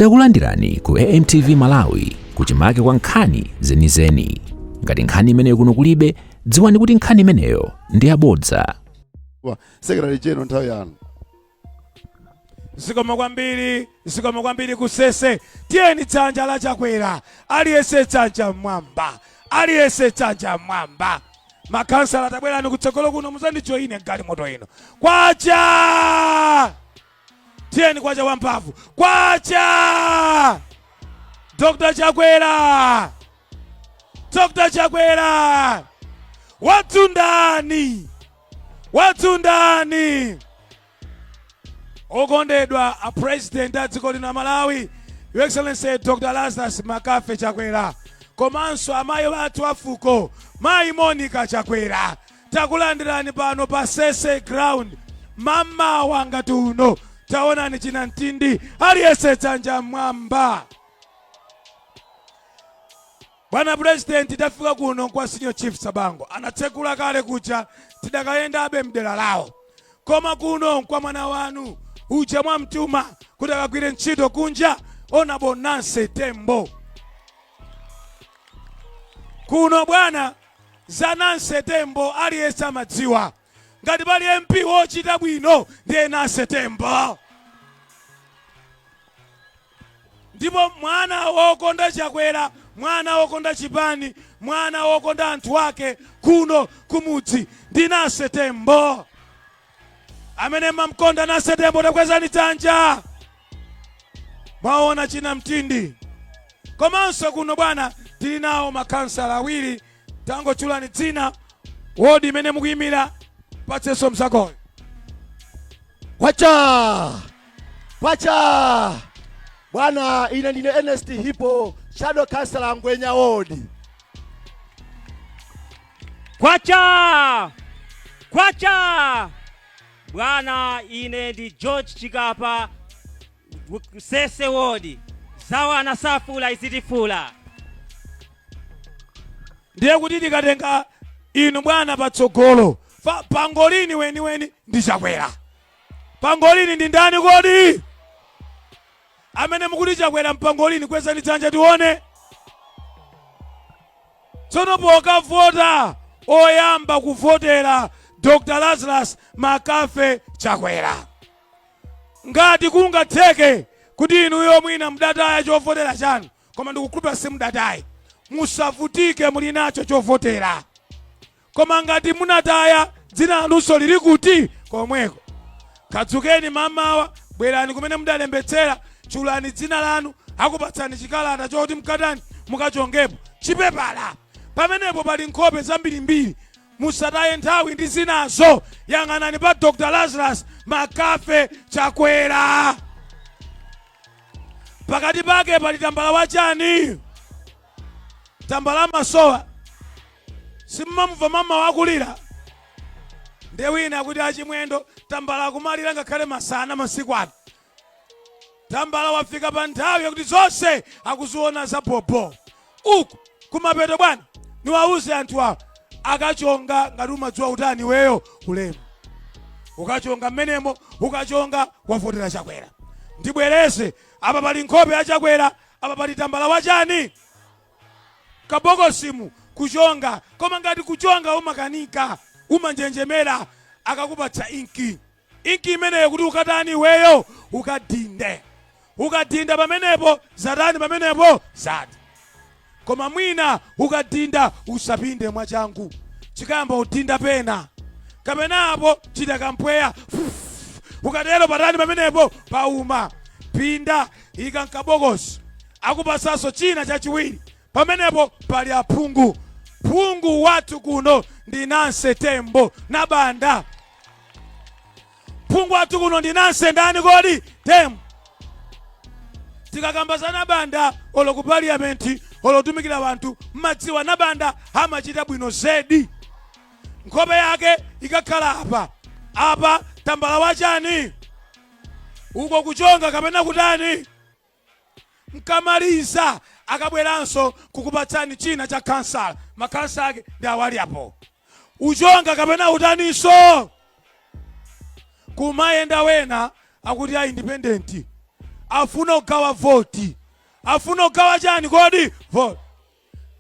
Takulandirani ku AMTV Malawi kuchimake kwa nkhani zenizeni. Ngati nkhani imeneyo kuno kulibe, dziwani kuti nkhani imeneyo ndi yabodza. Secretary General, nthawi yanu. Zikomo kwambiri, zikomo kwambiri. Kusese, tiyeni dzanja la Chakwera. Aliyense dzanja mmwamba, aliyense dzanja mmwamba. Makhansala, tabwerani kutsogolo kuno, muzandijoyine mgalimoto ino. Kwacha! Tiyeni, kwacha wamphamvu, kwacha! Dr Chakwera, Dr Chakwera, watsundani, watsundani. Okondedwa a President a dziko lino la Malawi, Your Excellency Dr Lazarus Makafe Chakwera, komanso amayi athu afuko, Mayi Monica Chakwera, takulandirani pano pa Sese Ground mamawa ngati uno. Taonani chinamtindi, aliyense dzanja mmwamba. Bwana President, tafika kuno kwa Senior Chief Sabango, anatsekula kale kuja, tidakayendabe mdera lawo, koma kuno kwa mwana wanu uja mwamtuma kuti akagwire ntchito kunja, Honorable Nancy Tembo. Kuno bwana, za Nancy Tembo aliyense amadziwa. Ngati pali MP wochita bwino, ndiye Nancy Tembo. Ndipo mwana wokonda Chakwera, mwana wokonda chipani, mwana wokonda anthu ake kuno kumudzi ndi Nancy Tembo. Amene mamkonda Nancy Tembo, takwezani dzanja. Mwaona china mtindi. Komanso kuno bwana, tili nawo makhansala awiri. Tangotchulani dzina, wodi imene mukuyimira, patsenso mzakoyo. Kwacha! Kwacha! Bwana, ine ndine Ernest Hipo, shadow councillor, Ngwenya Ward. Kwacha! Kwacha! Bwana, ine ndi George Chikapa, Sese Ward. Zawana safula, izitifula. Ndiye kuti tikatenga inu bwana patsogolo, pangolini weniweni ndi Chakwera. Pangolini ndi ndani kodi? Amene mukuti Chakwera mpangolini, kwezani dzanja tione. Tsono pokavota, oyamba kuvotera Dr Lazarus Makafe Chakwera. Ngati kungatheke kuti inuyo mwina mudataya chovotera chanu, koma ndikukhulupirira simudataye, musavutike, muli nacho chovotera. Koma ngati munataya, dzina lanunso lili kuti komweko, kadzukeni mamawa, bwerani kumene mudalembetsera, tchulani dzina lanu, akupatsani chikalata choti mukatani, mukachongepo chipepala. Pamenepo pali nkhope zambirimbiri. Musataye nthawi ndi zinazo, yang'anani pa Dr Lazarus Makafe Chakwera. Pakati pake pali tambala wachani? Tambala masowa, simmamva mama wakulira? Nde wina akuti, "Achimwendo, tambala akumalira ngakhale masana masiku ano." Tambala wafika pa nthawi yakuti zonse akuziona za bobo. Uku kumapeto bwana, niwauze anthu awa akachonga. Ngati umadziwa utani iweyo ulemu, ukachonga mmenemo, ukachonga, wavotera Chakwera. Ndibwereze, apa pali nkhope ya Chakwera, apa pali tambala wachani? Kabokosimu kuchonga. Koma ngati kuchonga umakanika, umanjenjemera, akakupatsa inki. Inki imeneyo kuti ukatani iweyo? Ukadinde. Ukadinda pamenepo, zatani pamenepo? Zati. Koma mwina ukadinda, usapinde mwachangu, chikayamba udinda pena kapena apo, chita kampweya, ukatero patani pamenepo? Pauma. Pinda, ika mkabokosi. Akupasanso china chachiwiri. Pamenepo pali aphungu. Phungu wathu kuno ndi Nancy Tembo Nabanda. Phungu wathu kuno ndi Nancy ndani kodi? Tembo. Tikakamba za Nabanda, olo ku parliament, olo kutumikira wanthu, mmadziwa Nabanda amachita bwino zedi. Nkhope yake ikakhala apa. Apa tambala wachani? Uko kuchonga kapena kutani? Mkamaliza, akabweranso kukupatsani china cha kansala. Makhansala ake ndi awali apo. Uchonga kapena utaninso? Kumayenda wena akuti a independent. Afuna kugawa voti. Afuna kugawa chani kodi? Voti.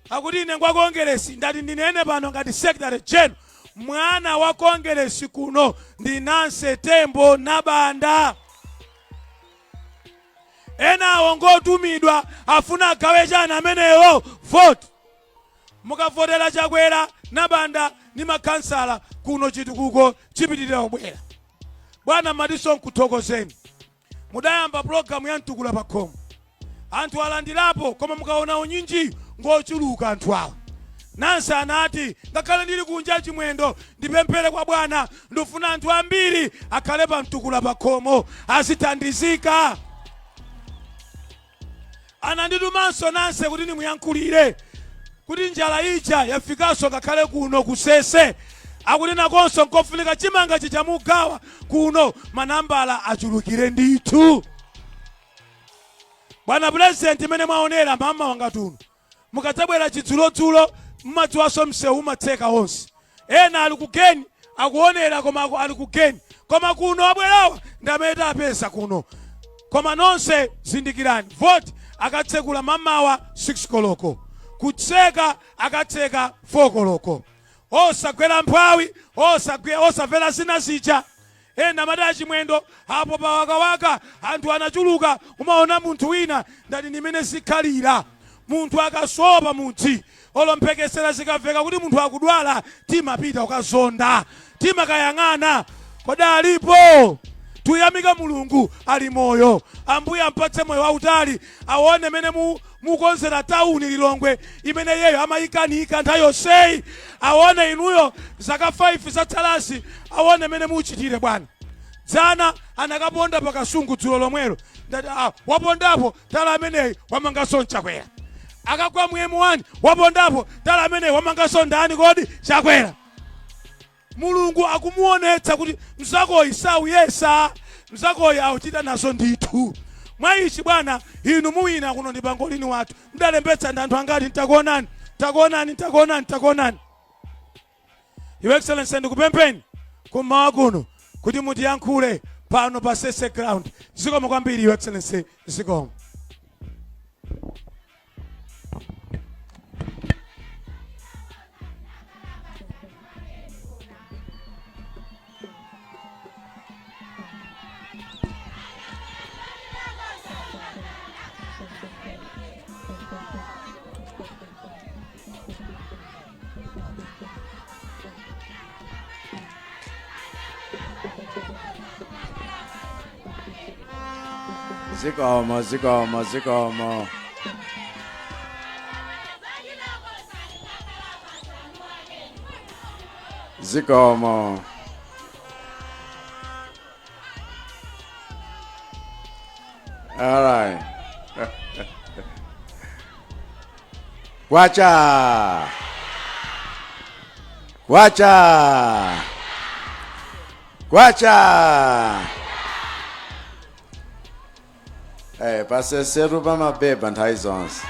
Akuti ine ngwa Kongeresi. Ndati ndinene pano ngati secretary general, mwana wa Kongeresi kuno ndi Nancy Tembo Nabanda. Enawo ngotumidwa, afuna agawe chani amenewo? Vote. Mukavotera Chakwera, Nabanda ndi makhansala kuno, chitukuko chipitirira kubwera. Bwana, madiso nkuthokozeni. Mudayamba pulogalamu ya mtukula pakhomo, anthu alandirapo, koma mukaona unyinji ngochuluka anthu awa. Nansi anati, "Ngakhale ndili kunja, Chimwendo, ndipemphere kwa bwana, ndifuna anthu ambiri akhale pa mtukula pakhomo, azithandizika." Ananditumanso Nansi kuti ndimuyankhulire kuti njala ija yafikanso ngakhale kuno kusese. Akuti nakonso nkofunika chimanga chichamugawa kuno, manambala achulukire ndithu. Bwana Purezidenti, imene mwaonera mama wanga tuno, mukadzabwera chidzulodzulo, mmadziwanso msewu umatseka onse. Ena ali kugeni akuonera, koma ali kugeni, koma kuno abwerawa ndi amene tapeza kuno. Koma nonse zindikirani, vote akatsekula mamawa 6 koloko, kutseka akatseka 4 koloko. Osagwera mphwawi, osamvera zina zija. Ena amati, "Achimwendo, apo pawakawaka anthu anachuluka." Umaona munthu wina, ndati ndimene zikhalira, munthu akasowa pamudzi, olomphekesera zikamveka kuti munthu akudwala, timapita kukazonda, timakayang'ana kodi alipo. Tuyamika Mulungu ali moyo. Ambuye ampatse moyo wautali, aone mene mukonzera tawuni Lilongwe imene iyeyo amayikanika nthawi yonseyi. Aone inuyo zaka 5 zatsalasi, aone mene muchitire. Bwana, dzana anakaponda pakasungu, dzulo lomwelo. Ndati, ah, wapondapo tala ameneyi, wamanganso Mchakwera. Akagwa mu M1, wapondapo tala ameneyi, wamanganso ndani kodi? Chakwera. Mulungu akumuonetsa kuti mzakoyi sauyesa, mzakoyi auchita nazo ndithu. Mwa ichi bwana, inu muwina kuno ndi pangolini wathu. Mdalembetsa ndi anthu angati? Ntakuonani, takuonani, takuonani, takuonani. Your Excellency, ndikupempheni kummawa kuno kuti mutiyankhule pano pa Sese Ground. Zikomo kwambiri, Your Excellency, zikomo. Zikomo, zikomo, zikomo. Zikomo. All right. Kwacha. Kwacha. Kwacha. Eh, pasesetu pamabeba nthawi zonse.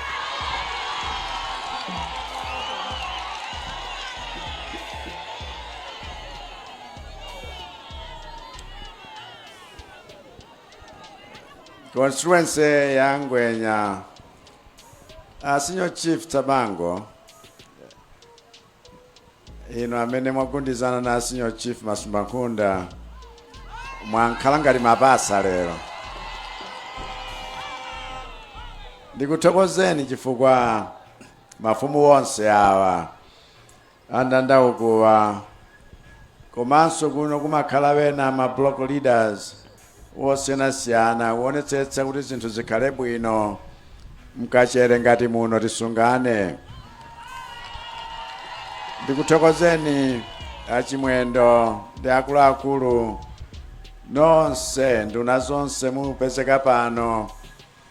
Constituency ya Ngwenya, Senior Chief Tabango, ino amene mwagundizana na Senior Chief Masumbankhunda, mwankhala ngati mapasa lero. Ndikuthokozeni chifukwa mafumu onse awa andandaukuwa, komanso kuno kumakhala wena ma block leaders osiyanasiyana kuonetsetsa kuti zinthu zikhale bwino. Mkachere ngati muno tisungane. Ndikuthokozeni Achimwendo ndi akuluakulu nonse, nduna zonse mupezeka pano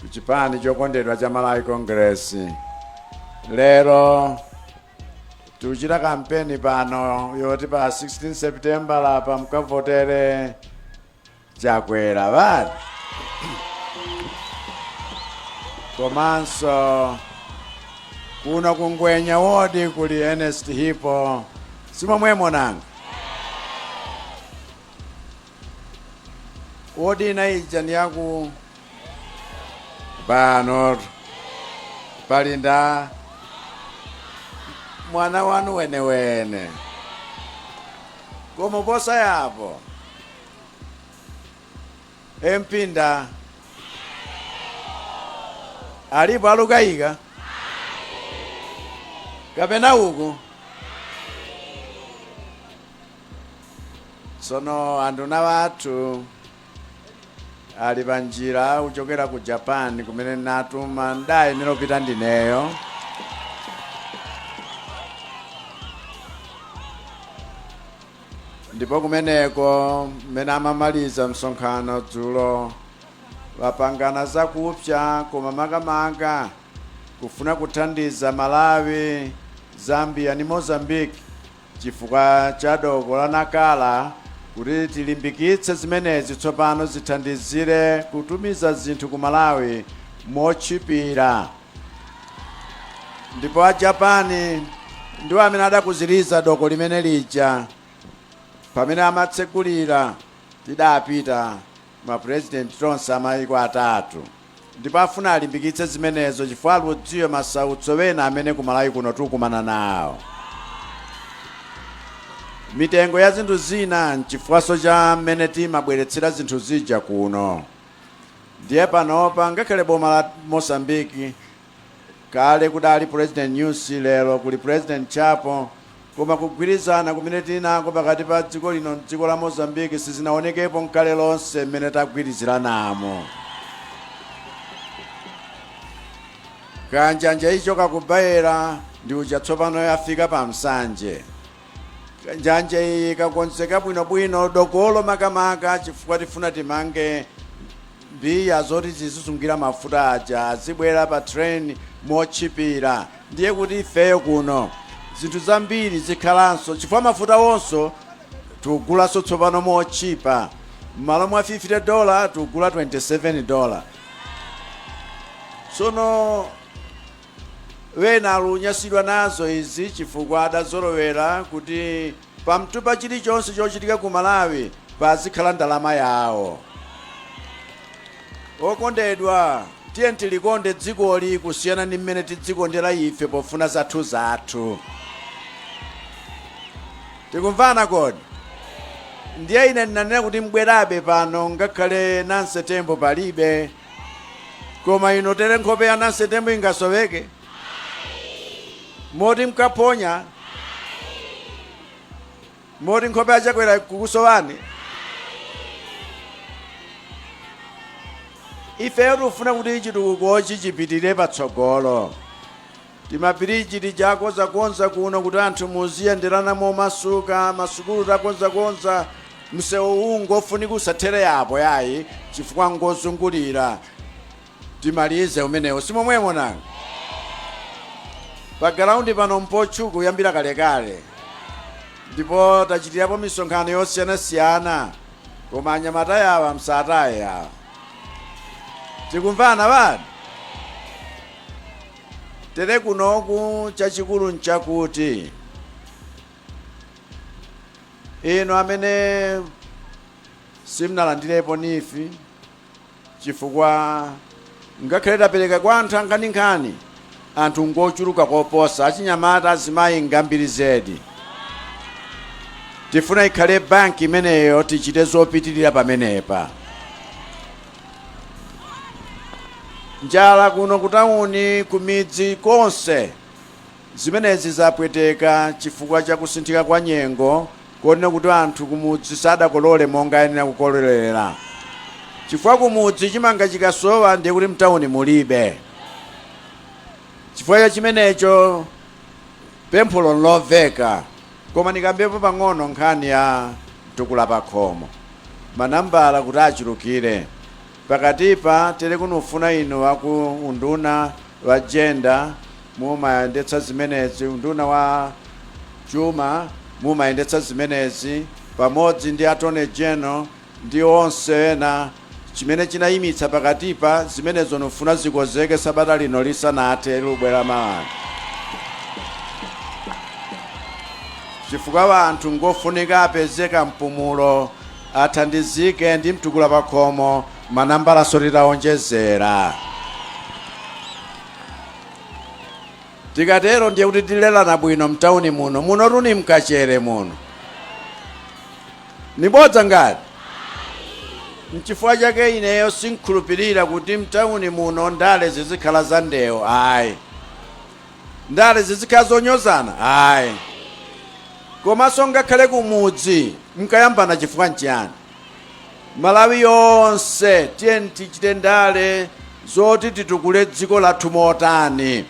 ku chipani chokondedwa cha Malawi Congress. Lero tikuchita kampeni pano yoti pa 16 September lapa mukavotere Chakwera bali. Komanso kuno kungwenya wodi kuli Ernest Hipo, simomwemo nanga? Wodi ina ija ndi yaku Pano pali nda mwana wanu wenewene. Koma posa yapo MP nda alipo alukayika kapena uku. Tsono anduna wathu ali pa njira kuchokera ku Japan kumene natuma ndayenera kupita ndineyo. Ndipo kumeneko mmene amamaliza msonkhano dzulo vapangana zakupsa, koma makamaka kufuna kuthandiza Malawi, Zambia ndi Mozambique chifukwa cha doko la Nakala, kuti tilimbikitse zimenezi tsopano zithandizire kutumiza zinthu ku Malawi motchipira. Ndipo a Japan ndiwo amene adakuziriza doko limene lija. Pamene amatsekulira tidapita ma president tonse amayiko atatu, ndipo afuna alimbikitse zimenezo chifukwa aludziwe masautso wena amene ku Malawi kuno tikukumana nawo. Mitengo ya zinthu zina nchifukwaso cha mmene timabweretsera zinthu zija kuno. Ndiye panopa ngakhale boma la Mozambique, kale kudali President Nyusi, lero kuli President Chapo, koma kugwirizana kumene tili nako pakati pa dziko lino ndi dziko la Mozambique sizinaonekepo nkale lonse mmene tagwiriziranamo. Kanjanja ichoka ku Beira ndi uja tsopano yafika pa Msanje. Njanje iyi ikakonzeka bwinobwino, dokolo makamaka chifukwa tifuna timange mbiya zoti zizisungira mafuta aja azibwera pa train motchipira, ndiye kuti ifeyo kuno zinthu zambiri zikhalanso, chifukwa mafuta wonso tikugulanso tsopano motchipa. M'malo mwa 50 dollar tikugula 27 dollar. Tsono wena alunyasidwa nazo izi chifukwa adazolowera kuti pamtu pa chilichonse chochitika ku Malawi pazikhala ndalama yawo. Okondedwa, tiye tilikonde dzikoli kusiyana ndi mmene tidzikondera ife pofuna zathu zathu. Tikumvana kodi? Ndiye ine ndinanena kuti mbwerabe pano ngakhale Nancy Tembo palibe, koma ino tere nkhope ya Nancy Tembo ingasoweke moti mkaphonya moti nkhope ya Chakwera kukusowani. Ifeyo tikufuna kuti chitukukochi chipitirire patsogolo. Timabiriji tijakonzakonza kuno kuti anthu muziyenderana momasuka, masukulu takonzakonza, msewu uwu ngofunika usathere apo yayi chifukwa ngozungulira, timalize umenewo, si momwemo nanga? Pa ground pano mpotchuka kuyambira kalekale, ndipo tachitirapo misonkhano yosiyanasiyana, koma anyamata yawa msataye yawa. Tikumvana bana? Tere kunoku chachikulu nchakuti inu amene simnalandirepo NEEF, chifukwa ngakhale tapereka kwa anthu ankhaninkhani, anthu ngochuluka koposa achinyamata, azimayi ngambiri zedi. Tifuna ikhale banki imeneyo, tichite zopitirira pamenepa. Njala kuno kutawuni, kumidzi konse, zimenezi zapweteka chifukwa cha kusinthika kwa nyengo, kotero kuti anthu kumudzi sadakolole monga ayenera kukololera, chifukwa kumudzi chimanga chikasowa ndiye kuti mtawuni mulibe. Chifukwa cha chimenecho pempholo nlomveka. Koma nikambepo pang'ono nkhani ya mtukula pakhomo, manambala kuti achulukire pakatipa. Tere kunufuna inu aku unduna wa gender mumayendetsa zimenezi, unduna wa chuma mumayendetsa zimenezi pamodzi ndi Attorney General ndi onse ena. Chimene chinayimitsa pakatipa zimenezo nufuna zikonzeke sabata lino lisanathe, lubwera mawani, chifukwa anthu ngofunika apezeka mpumulo, athandizike ndi mtukula pakhomo, manambalaso titawonjezera. Tikatero ndiye kuti tilelana bwino mtauni muno. Muno tuni mkachere muno. Nibodza ngati? Nchifukwa chake ineyo sinkhulupirira kuti mtauni muno ndale zizikhala za ndewo, ayi. Ndale zizikhala zonyozana, ayi. Komanso ngakhale kumudzi mkayambana chifukwa nchiyani? Malawi yonse tiyeni tichite ndale zoti titukule dziko lathu motani,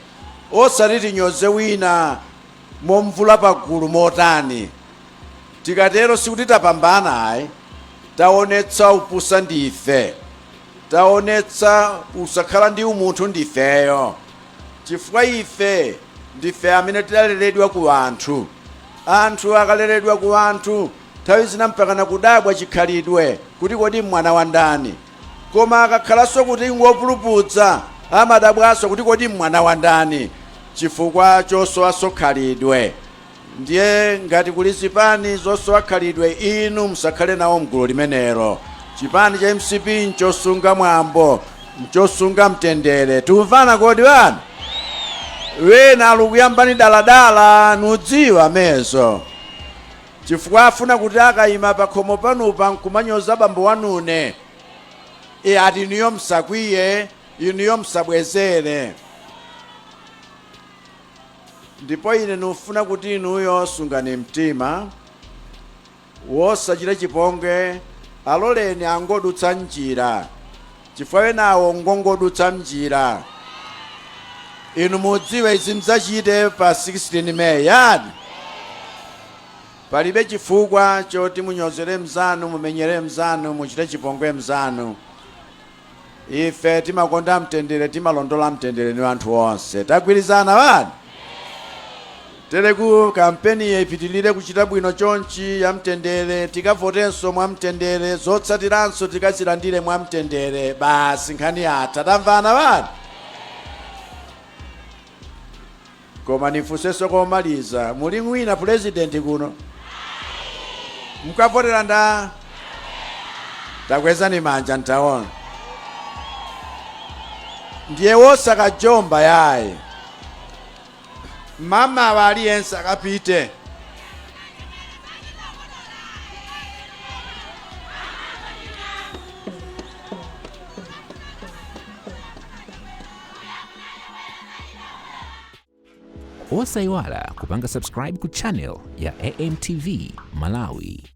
osati tinyoze wina momvula pagulu motani. Tikatero sikuti tapambana ayi, taonetsa upusa ndife, taonetsa usakhala ndi umunthu ndifeyo, chifukwa ife ndife amene tidaleredwa ku anthu. Anthu akaleredwa ku anthu nthawi zina mpakana kudabwa chikhalidwe kuti kodi mwana wa ndani, koma akakhalanso kuti ngopulupudza amadabwanso kuti kodi mwana wa ndani, chifukwa chosowaso khalidwe. Ndiye ngati kuli zipani zosowa khalidwe, inu musakhale nawo mgulu limenelo. Chipani cha MCP nchosunga mwambo, nchosunga mtendere. Tikumvana kodi bana? Wena alikuyambani daladala nudziwa mezo, chifukwa afuna kuti akayima pakhomo panupa nkumanyoza bambo wanune, ati inuyo msakwiye, inuyo msabwezere. Ndipo ine nufuna kuti inuyo sungani mtima wosachita chipongwe, aloleni angodutsa njira, chifukwa wenawo ngongodutsa mnjira. Inu mudziwe izi mzachite pa 16 Meyi yani. Palibe chifukwa choti munyozere mzanu, mumenyere mzanu, muchite chipongwe mzanu. Ife timakonda mtendere, timalondola mtendere ni anthu onse. Tagwirizana bani? Tereku kampeni ipitilire kuchita bwino chonchi ya mtendere, tikavotenso mwa mtendere, zotsatiranso tikazilandire mwa mtendere. Basi nkhani yatha. Tamvana bani? Koma nifunsenso komaliza, muli wina president kuno? Mukavotera nda? Takwezani manja ntaona. Ndiye wosakajomba yayi. Mama wa aliyense akapite. Osayiwala kupanga subscribe ku channel ya AMTV Malawi.